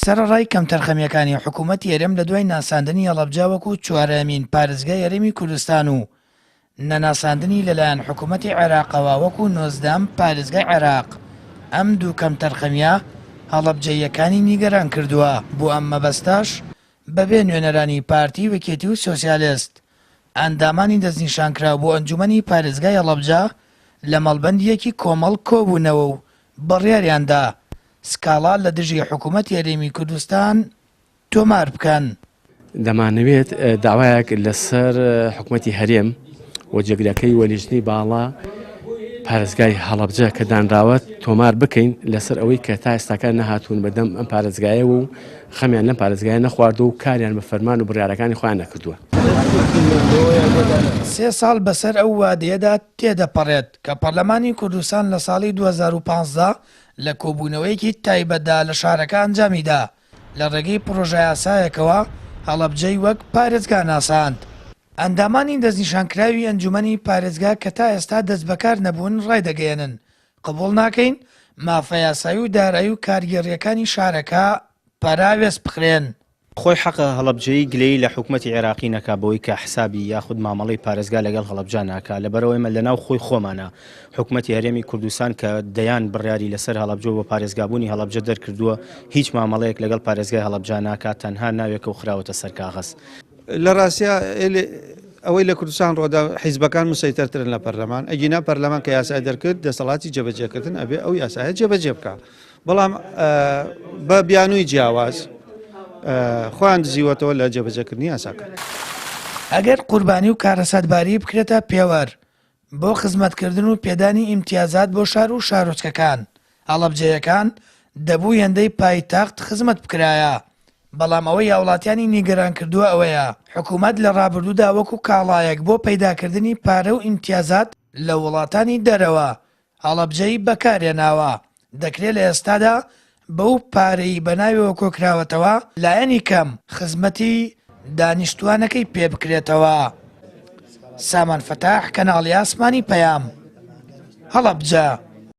سەرەڕای کەمتەرخەمییەکانی حکوومەتی هەرێم لە دوای ناساندنی هەڵەبجە وەکوو چوارەمین پارێزگای هەرێمی کوردستان و نەناساندنی لەلایەن حکوومەتی عێراقەوە وەکوو نۆزدەهەم پارێزگای عێراق، ئەم دوو کەمتەرخەمییە هەڵەبجەییەکانی نیگەران کردووە، بۆ ئەم مەبەستەش بەبێ نوێنەرانی پارتی و یەکێتی و سۆسیالست، ئەندامانی دەستنیشانکراو بۆ ئەنجوومەنی پارێزگای هەڵەبجە لە مەڵبەندییەکی کۆمەڵ کۆبوونەوە و بڕیاریاندا سکاڵا لە دژی حکوومەتی هەرێمی کوردستان تۆمار بکەن. دەمانەوێت داوایەک لەسەر حکومەتی هەرێم و جێگرەکەی و لیژنەی باڵا پارێزگای هەڵەبجە کە دانراوە تۆمار بکەین لەسەر ئەوەی کە تا ئێستاکە نەهاتوون بەدەم ئەم پارێزگایە و خەمیان لەم پارێزگایە نەخواردووە و کاریان بە فەرمان و بڕیارەکانی خۆیان نەکردووە. سێ ساڵ بەسەر ئەو وادەیەدا تێدەپەڕێت کە پەرلەمانی کوردستان لە ساڵی 2015 لە کۆبوونەوەیەکی تایبەتدا لە شارەکە ئەنجامیدا، لە ڕێگەی پڕۆژەیاسایەکەوە هەڵەبجەی وەک پارێزگا ناساند. ئەندامانی دەستنیشانکراوی ئەنجومەنی پارێزگا کە تا ئێستا دەستبەکار نەبوون ڕایدەگەیەنن، قبوڵ ناکەین مافە یاسایی و دارایی و کارگێڕییەکانی شارەکە پەراوێز بخرێن. خۆی حەقە هەڵەبجەیی گلەیی لە حکومەتی عێراقی نەکا بەوەی کە حسابی یاخود مامەڵەی پارێزگا لەگەڵ هەڵەبجە ناکا لەبەرئەوەی ئێمە لەناو خۆی خۆمانا حکومەتی هەرێمی کوردستان کە دەیان بڕیاری لەسەر هەڵەبجە و بە پارێزگابوونی هەڵەبجە دەرکردووە هیچ مامەڵەیەک لەگەڵ پارێزگای هەڵەبجە ناکا تەنها ناوێکە و خراوەتە سەر کاغەز. لە ڕاستیا ئەوەی لە کوردستان ڕۆدا حیزبەکان مسەیتەرترن لە پەرلەمان ئەگینا پەرلەمان کە یاسای دەرکرد دەسەڵاتی جێبەجێکردن ئەبێ ئەو یاسایە جێبەجێ بکا بەڵام بە بیانووی جیاواز خۆیان دزیوەتەوە لە جێبەجێکردنی یاساکە. ئەگەر قوربانی و کارەساتباری بکرێتە پێوەر بۆ خزمەتکردن و پێدانی ئیمتیازات بۆ شار و شارۆچکەکان، هەڵەبجەیەکان دەبوو هێندەی پایتەخت خزمەت بکرایە، بەڵام ئەوەی هاوڵاتیانی نیگەران کردووە ئەوەیە حکومەت لە ڕابردوودا وەکو کاڵایەک بۆ پەیداکردنی پارە و ئیمتیازات لە وڵاتانی دەرەوە هەڵەبجەی بەکارهێناوە، دەکرێ لە ئێستادا بەو پارەی بەناویەوە کۆکراوەتەوە لایەنی کەم خزمەتی دانیشتوانەکەی پێبکرێتەوە. سامان فەتاح، کەناڵی ئاسمانی پەیام، هەڵەبجە.